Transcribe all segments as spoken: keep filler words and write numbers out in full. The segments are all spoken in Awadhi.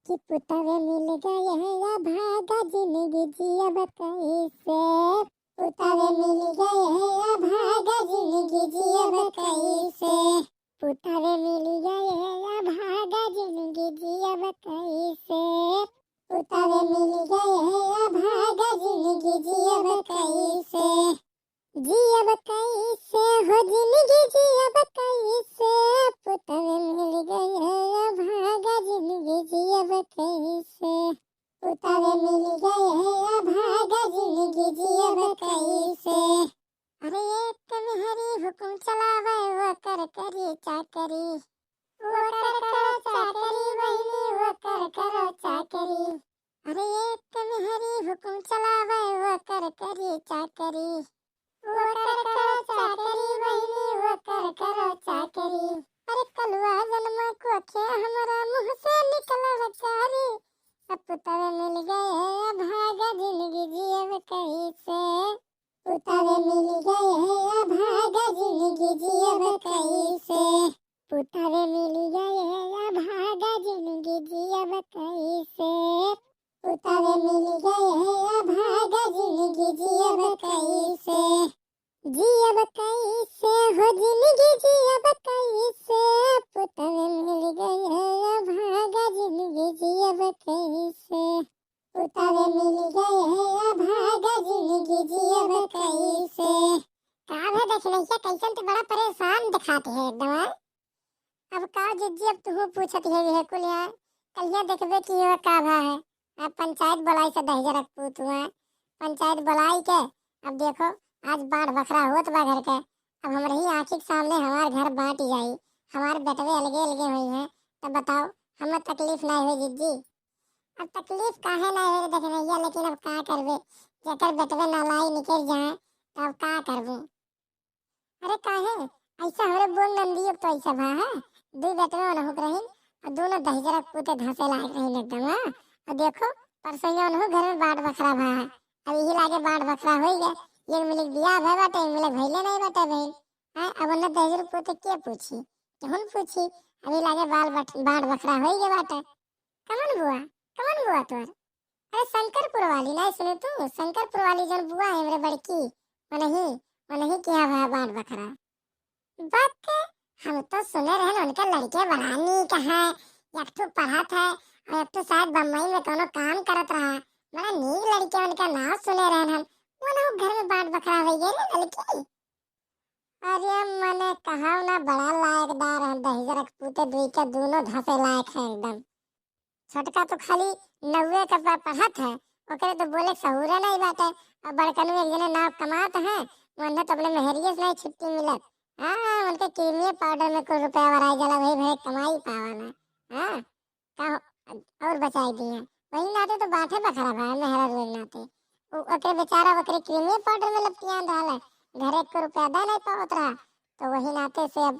कि पुतवे मिल गए हैं अभागा, जिंदगी जियब कैसे। पुतवे मिल गए हैं अभागा, जिंदगी जियब कैसे। पुतवे मिल गए हैं अभागा, जिंदगी जियब कैसे। पुतवे मिल गए हैं अभागा, जिंदगी जियब कैसे। जियब कैसे हो जिंदगी जियब कैसे, पुतवे मिल गए हैं अभागा, जिंदगी जियब कैसे। पुतवे मिल गए हैं अभागा, जिंदगी जियब कैसे। अरे एक मेहरी हुकुम चलावे, वो कर करी चाकरी। वो कर करो चाकरी बहिनी, वो कर करो चाकरी। अरे एक मेहरी हुकुम चलावे, वो कर करी चाकरी। वो कर करो चाकरी बहिनी, वो कर करो चाकरी। अरे कलुआ जनमा को के हमरा मुँह से निकल रचारी। अब पुतवे मिल गए हैं अभागा, जिंदगी जियब कैसे। पुतवे मिल गए हैं अभागा, जिंदगी जियब कैसे। पुतवे मिल गए हैं अभागा, जिंदगी जियब कैसे। पुतवे मिल गए हैं अभागा, जिंदगी जियब कैसे। जियब कैसे हो जिंदगी जियब कैसे, पुतवे मिल गए हैं अभागा, जिंदगी जियब कैसे। पुतवे मिल गए हैं अभागा, जिंदगी जियब कैसे। का भे दखिनैया, कैसन तू बड़ा परेशान दिखात है एकदम, हाँ? अब का जिज्जी, अब तुहू पूछत है यह कुल यहाँ। कहिया देखबे कि यह का भा है। अब पंचायत बोलाई से दहिजरक पूत हुआ। पंचायत बोलाई के, अब देखो, आज बाँट बखरा होत बा घर के। अब हमरे ही आँखी के सामने हमार घर बाँट जाई, हमार बेटवे अलगे अलगे होई हैं, तब बताओ, हमें तकलीफ ना होई जिज्जी? अब तकलीफ काहे ना होई रे दखिनैया, लेकिन अब का करबे, जेकर बेटवे नालाई निकल जाए, तो अब का करबे? अरे काहे? ऐसा हमरे बोल नंदियो तो ऐसा भा है। दू बेटवे ओनहु के रहिन, और दोनों दहिजरा पूते धंसे लायक रहिन एकदम, हाँ। और देखो, परसों ओनहु घर में बाँट बखरा भा है। अब यही लागे बाँट बखरा होई गए। एक मिले के बियाह भय बाटे, एक मिले के भइले नहीं बाटे बहिन। हाँ, अब उन्हें दहिजर पूते के पूछी? केहू न पूछी। अभी लागे बाल बट-, बाँट बखरा होई गए बाटे। कमन बुआ? कमन बुआ तोर? अरे शंकरपुर वाली, नहीं सुने तू? शंकरपुर वाली जौन बुआ है हमरे बड़की, वनही, वनही के यहाँ भा बाँट बखरा। बक, हम तो सुने रहन उनके लड़के बड़ा नीक है, एक ठो पढ़त है और एक ठो शायद बम्बई में कोनो काम करत रहा। बड़ा नीक लड़के, उनका नाम सुने रहन हम। वनहु घर में बाँट बखरा होई गए रे लड़की। अरे मने कहा ना, बड़ा लायकदार है दहिजरक पूते, दुई के दोनों धंसे लायक है एकदम। छोटका तो खाली नौवे के प-, पढ़त है, ओकरे तो बोले सहूरे नहीं बाटे। और बड़कनू एक जने नाव कमात है, वन्ने तो अपने मेहरिये से नहीं छुट्टी मिलत। हाँ, उनके क्रीमिये पाउडर में कुल रुपया वराई जाला, वही भरे कमाई पावाना। हाँ, का हो-, और बचाई दिए। वही नाते तो बाँटे बखरा भा, मेहरा रोज नाते। ओ-, ओकरे बेचारा ओकरे क्रीमिये पाउडर में लपटियान रहल है, घरे एक रुपया दे नहीं पावत रहा, तो वही नाते से अब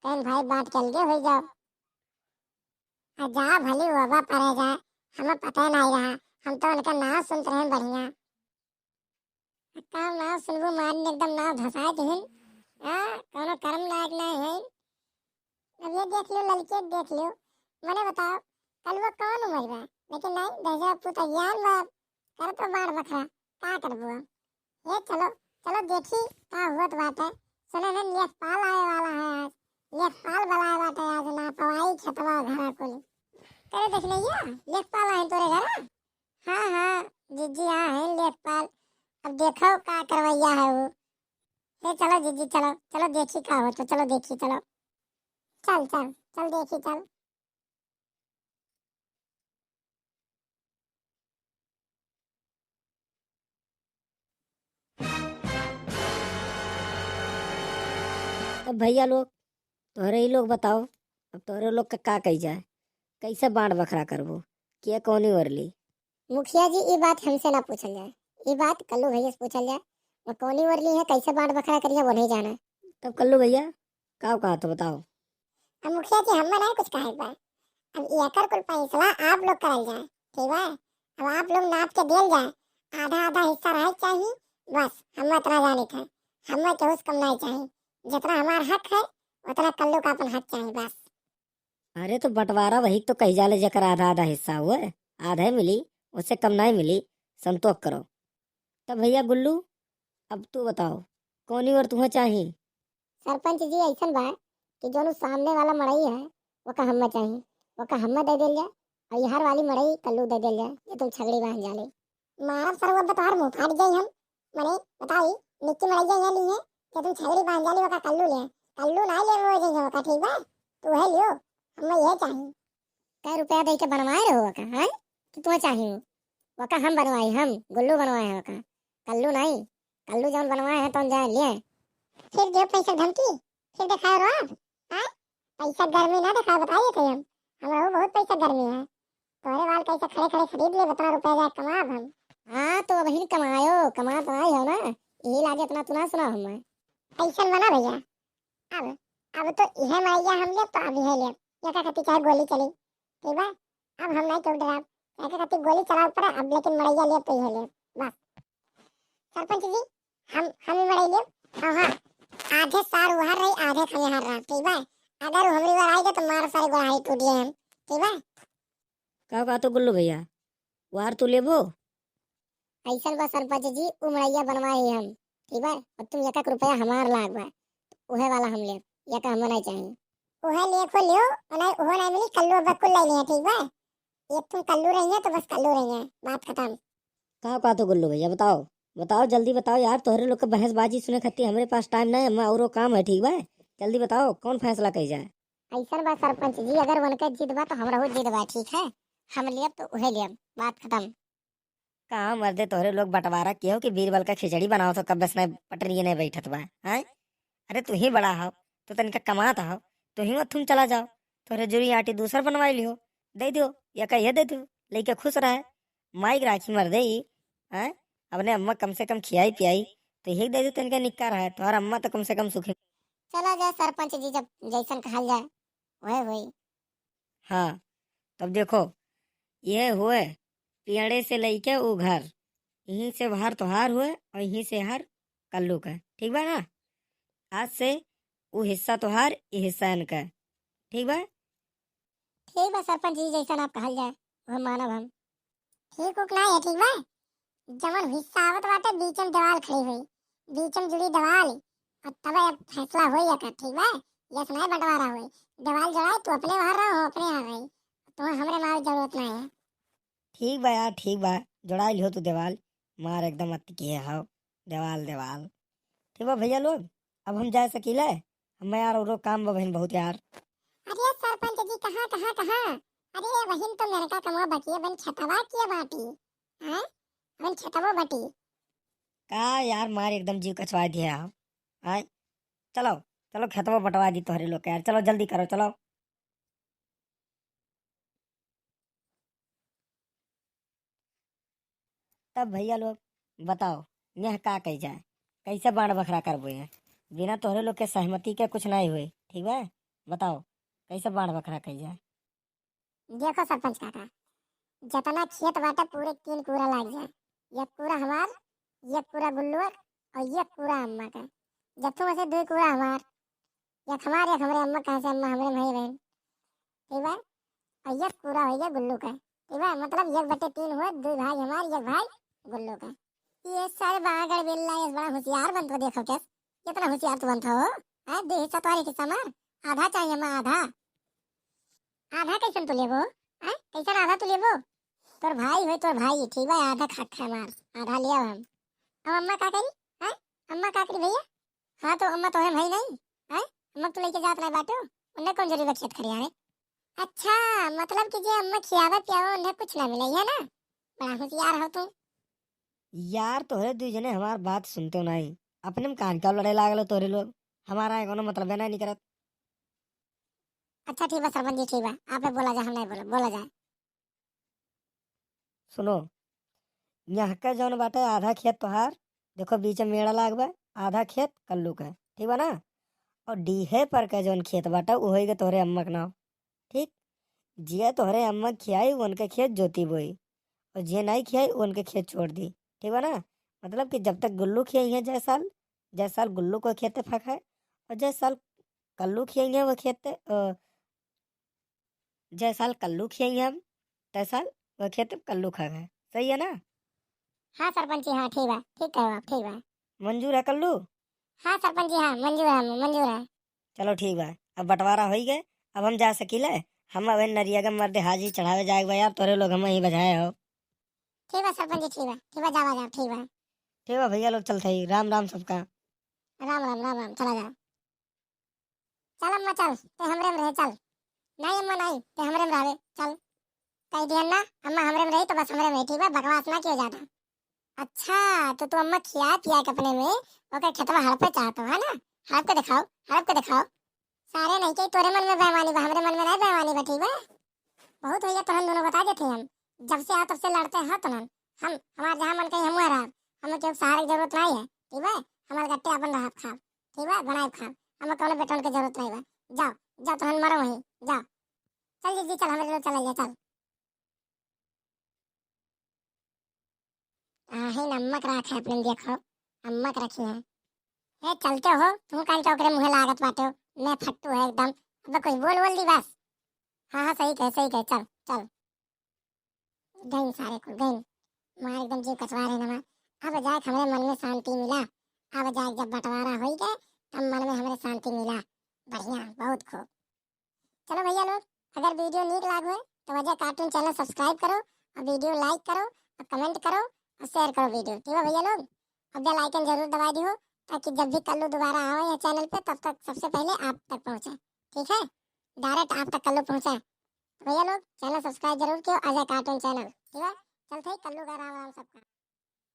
कहन भाई बाँट के अलगे हो जाओ। आ जा भली बाबा परे जा, हमें पता नहीं रहा, हम तो उनका नाम सुनत रहे बढ़िया। आ का नाम सुनबू मारिन एकदम नाम धसाए दिहिन। हाँ, कोनो कर्म लायक नहीं है। अब ये देख लियो, ललके देख लियो, मने बताओ, कल वो कौन उम्र बा? लेकिन नहीं, दहिजरा पूत ज्ञान बा, कर तो बाँट बखरा, का करबू अब? ये चलो, चलो देखी का होत बाटे। सुने में लेखपाल आवे वाला है आज, लेखपाल बुलाए बाटे आज, ना पवाई खेतवा घरा कुल। करे देख लिया, लेखपाल आए तोरे घरा। हाँ, हाँ, जिज्जी, हाँ है लेखपाल। अब देखो का करवैया है वो। हे चलो जिज्जी, चलो, चलो देखी का होत, चलो देखी, चलो। चल, चल, चल देखी, चल। अब भैया लोग, तोहरे ही लोग बताओ, अब तोहरे लोग का, का कही जाए, कैसे बाँट बखरा करबो, के कौनी ओर ली? मुखिया जी, ई बात हमसे ना पूछल जाए, ई बात कल्लू भैया से पूछल जाए। वो कौनी ओर ली है, कैसे बाँट बखरा करिए, वो नहीं जाना। तब कल्लू भैया, का कहा तो बताओ। अब मुखिया जी, हमें नहीं कुछ कहे के बा। अब एकर कुल फैसला आप लोग करल जाए, ठीक बा? अब आप लोग नाप के देल जाए, आधा आधा हिस्सा रहे के चाही, बस हमें इतना जाने के है, हमें केहू से कम नहीं चाही। जितना हमार हक है, उतना कल्लू का अपन हक चाही, बस। अरे तो बंटवारा वही तो कही जाले, जेकर आधा आधा हिस्सा हुए, आधे मिली, उससे कम नहीं मिली, संतोष करो। तब भैया गुल्लू, अब तू बताओ, कौनी ओर तुम्हें चाही? सरपंच जी, ऐसन बा कि जौन उ सामने वाला मड़ई है, ओका हम्मे चाही, ओका हम्मे दे देल जाए, और इहर वाली मड़ई कल्लू दे देल जाए, जे तुम छगड़ी बांध जाले। मारब सरवा, अब तोहार मुंह फाट जाई हम। मने बताई, निक्की मड़ैया यहाँ ली है, जे तुम छगड़ी बांध जाली, ओका कल्लू ले। कल्लू ना ले, वो जे ओका, ठीक बा, तू है लियो, हम्मे ये चाही। कै रुपया दे के बनवाए रहो ओका, हैं? कि तुम्हें चाही? ओका हम बनवाई, हम, गुल्लू बनवाए हैं ओका, कल्लू नहीं। कल्लू जौन बनवाए हैं, तौन जाए लिए। फिर दे पैसा धमकी, फिर दिखाओ रो आप, हैं? पैसा गर्मी ना दिखाओ, बताइए थे हम, हमरा बहुत पैसा गर्मी है। तोहरे बाल कैसे खड़े खड़े खरीद ले, इतना रुपया जाए कमाब हम। हाँ, तो अबहिन कमायो, कमात नाई हो ना, यही लागे इतना तू ना सुना हमें। ऐसन बना भैया, अब, अब तो इहे मड़ैया हम लेब, तो अब इहे लेब, एका खातिर चाहे गोली चली, ठीक बा? अब हम नहीं केहू डराब, एका खातिर गोली चलावे पड़े, अब लेकिन मड़ैया लेब तो इहे लेब, बस। सरपंच जी, हम, हम ही मड़ई लेब, हाँ, हाँ, आधे सार उहर रही, आधे हम यहाँ रह, ठीक बा? अगर वो हमरी बार आई गए तो मार सारे गोड़ाही टूट गए हम, ठीक बा? का, का तो गुल्लू भैया, वार तू लेबो? ऐसन बा सरपंच जी, उ मड़ैया बनवाए ही हम, ठीक बा? और तुम एक एक रुपया हमार लाग बा, उहे वाला हम लेब, या का हमें नहीं चाहिए। उहे लेखो लियो, नहीं, उहो नहीं मिली, कल्लू अब कुल ले लिया, ठीक बा? एक तुम कल्लू रही है तो बस कल्लू रही है, बात खत्म। का, का तो गुल्लू भैया, बताओ, बताओ, जल्दी बताओ यार, तोहरे लोग के बहसबाजी सुने खातिर हमरे पास टाइम नहीं है, हमें औरो काम है, ठीक बा? जल्दी बताओ, कौन फैसला कही जाए? ऐसन बा सरपंच जी, अगर उनके जिद बा तो हमरहू जिद बा, ठीक है, हम लेब तो उहे लेब, बात खत्म। का मर्दे, तोहरे लोग बंटवारा किए हो कि बीरबल का खिचड़ी बनाओ तो कब से नहीं पटरिए नहीं बैठत बा, हैं? अरे तू ही बड़ा हो, तो तनिका कमात हो, तू ही मथुन चला जाओ, तोहरे जुरी आटी दूसर बनवाई लियो, दे दियो, या का ये दे दियो, लेके खुश रहे, माई के राखी मर्दे ही, हैं? अपने अम्मा कम से कम खियाई पियाई, तो यही दे दियो, तनिका निक्का रहे, तोहर अम्मा तो कम से कम सुखी। चला जाए सरपंच जी, जब जैसन कहल जाए, वह होई। हाँ, तब देखो, यह हुए पियड़े से लइके उ घर, यहीं से बाहर तोहार हुए और यहीं से हर कल्लू का, ठीक बा ना? आज से उ हिस्सा तोहार, ये हिस्सा इनका, ठीक बा? ठीक बा सरपंच जी, जैसन आप कहल जाए, वह मानब हम। ठीक उक ना है, ठीक बा? जवन हिस्सा आवत बाटे, बीच में दीवाल खड़ी हुई, बीच में जुड़ी दीवाल, और तब अब फैसला होई एकर, ठीक बा? यस नहीं बंटवारा होई, दीवाल जोड़ाए, तू अपने वहाँ रहो, अपने यहाँ रही, तुम्हें हमरे मारे जरूरत नहीं है। ठीक बा यार, ठीक बा, जोड़ाई लियो तू दीवाल, मार एकदम अति किहे हो, दीवाल, दीवाल। ठीक बा भैया लोग, अब हम जा सकीले, हमें यार औरो काम बा बहिन बहुत यार। अरे सरपंच जी, कहाँ, कहाँ, कहाँ? अरे बहिन, तो मेरे का कमवा बकिए बन छतवा किए बाटी, हैं? बन छतवो बटी। का यार, मार एकदम जीव कचवा दिया हो। आय, चलो, चलो खेतवा बटवा दी तोहरे लोग के यार, चलो जल्दी करो, चलो। तब भैया लोग बताओ, यह का कही जाए, कैसे बांट बखरा करबो? यह बिना तोहरे लोग के सहमति के कुछ नहीं हुए, ठीक बा? बताओ, कैसे बांट बखरा कही जाए? देखो सरपंच काका, जितना खेत बाटे पूरे तीन कूड़ा लाग जाए, एक कूड़ा हमार, एक कूड़ा गुल्लुआ और एक कूड़ा अम्मा का। जब तुम ऐसे दो कूड़ा हमार, एक हमार, एक हमरे अम्मा, कहाँ से अम्मा हमरे भाई बहन, ठीक बा? और एक कूड़ा हो गया गुल्लू का, ठीक बा? मतलब एक बटे तीन हुआ, दो भाई हमार, एक भाई गुल्लू का। ये सारे बागड़ बिल्ला, ये बड़ा होशियार बनत हो, देखो कैस, कितना होशियार तू बनत हो, हैं? दो हिस्सा तुम्हारे हिस्सा मार, आधा चाहिए अम्मा, आधा। आधा कैसन तू लेबो? हैं? कैसन आधा तू लेबो? तोर भाई होय, तोर भाई, ठीक बा, आधा खाक है मार, आधा ले आओ हम। अब अम्मा का करी? हैं? अम्मा का करी भैया? हाँ, तो अम्मा तोहरे भाई नहीं? हैं? अम्मा तू लेके जात नहीं बाटो? उन्हें कौन जरूरी बा खेत खरियाने? अच्छा, मतलब कि जे अम्मा खियावे पियावे, उन्हें कुछ ना मिले, है ना? बड़ा होशियार हो तू। यार, तोहरे दुई जने हमार बात सुनते हो नहीं, अपने में कान का लड़े लागल हो तोहरे लोग, हमारा है कोनो मतलब है ना नहीं करत। अच्छा ठीक बा सरपंच जी, ठीक बा, आप बोला जाए, हम नहीं बोलब, बोला जाए। सुनो, यहाँ का जौन बाटे आधा खेत तोहार, देखो बीच में मेड़ा लाग बा, आधा खेत कल्लू का, ठीक बा ना? और डीहे पर का जौन खेत बाटे, उ होई के तोहरे अम्मा के नाव, ठीक? जे तोहरे अम्मा खियाई, उनके खेत जोती बोई, और जे नहीं खियाई, उनके खेत छोड़ दी, ठीक बा ना? मतलब कि जब तक गुल्लू खियाई है जय साल, जय साल गुल्लू को खेत फंक है, और जय साल कल्लू खियाई है वो खेत, अ, जै साल कल्लू खियाई हम, तै साल वह खेत में कल्लू खा गए। सही है ना? हाँ सरपंच जी, हाँ, ठीक बा, ठीक कहो आप, ठीक बा। मंजूर है कल्लू? हाँ सरपंच जी, हाँ, मंजूर है, मंजूर है। चलो ठीक बा, अब बंटवारा होई गए, अब हम जा सकीले। हम अब नरिया के मर्दे हाजिरी चढ़ावे जाए बा यार, तोरे लोग हम ही बजाए हो। ठीक बा सरपंच जी, ठीक बा, ठीक बा, जावा जाओ, ठीक बा। ठीक बा भैया लोग, चलत ही, राम राम सबका। राम राम, राम राम, चला जाओ। चल अम्मा चल, ते हमरे में रहे, चल। नहीं अम्मा नहीं, ते हमरे में रहबे, चल। कह दिहन ना, अम्मा हमरे में रही तो बस हमरे में रही, ठीक बा, बकवास ना कियो ज्यादा। अच्छा, तो तू अम्मा खिया पिया के अपने में ओकर खेतवा हड़पे चाहत हो, है ना? हड़प के दिखाओ, हड़प के दिखाओ। सारे नहीं के तोरे मन में बेईमानी बा, हमरे मन में नहीं बेईमानी बा, ठीक बा? बहुत होइया तोहन दोनों, बता देते हम, जब से आओ तब से लड़ते हो तोहन। हम, हमार जहाँ मन कही हम वहाँ रहब, हमें केहू सहारे की जरूरत नहीं है, ठीक बा? हमार गट्टे अपन रहब खाब, ठीक बा? बनाए खाब, हमें कौनो बेटन के जरूरत नहीं बा। जाओ, जाओ तोहन मरो वहीं, जाओ। चल जी, जी, चल, हमारे लोग चल, चल। आहे न अम्मा के राख है अपने, देखो, अम्मा के रखी है। ए, चलते हो, तू काल के ओकरे मुँहे लागत बाटे हो, मैं फट्टू है एकदम। अब कुछ बोल बोल दी बस। हाँ, हाँ, सही कहे, सही कहे, चल, चल। गइन सारे कुल, गइन। मार एकदम जीव कचवा रहे नमा। अब जाके हमरे मन में शांति मिला। अब जाके जब बंटवारा होई गए, तब मन में हमरे शांति मिला। बढ़िया, बहुत खूब। चलो भैया लोग, अगर video नीक लाग होए तो अजय cartoon channel subscribe करो और video like करो और comment करो और share करो video, ठीक है भैया लोग? और bell icon जरूर दबा दियो, ताकि जब भी कल्लू दोबारा आवे या channel पे, तब तक सबसे पहले आप तक पहुँचे, ठीक है? Direct आप तक कल्लू पहुँचे। तो भैया लोग, channel subscribe जरूर कियो, अजय cartoon channel, ठीक है? चलते ही कल्लू का राम राम सबका।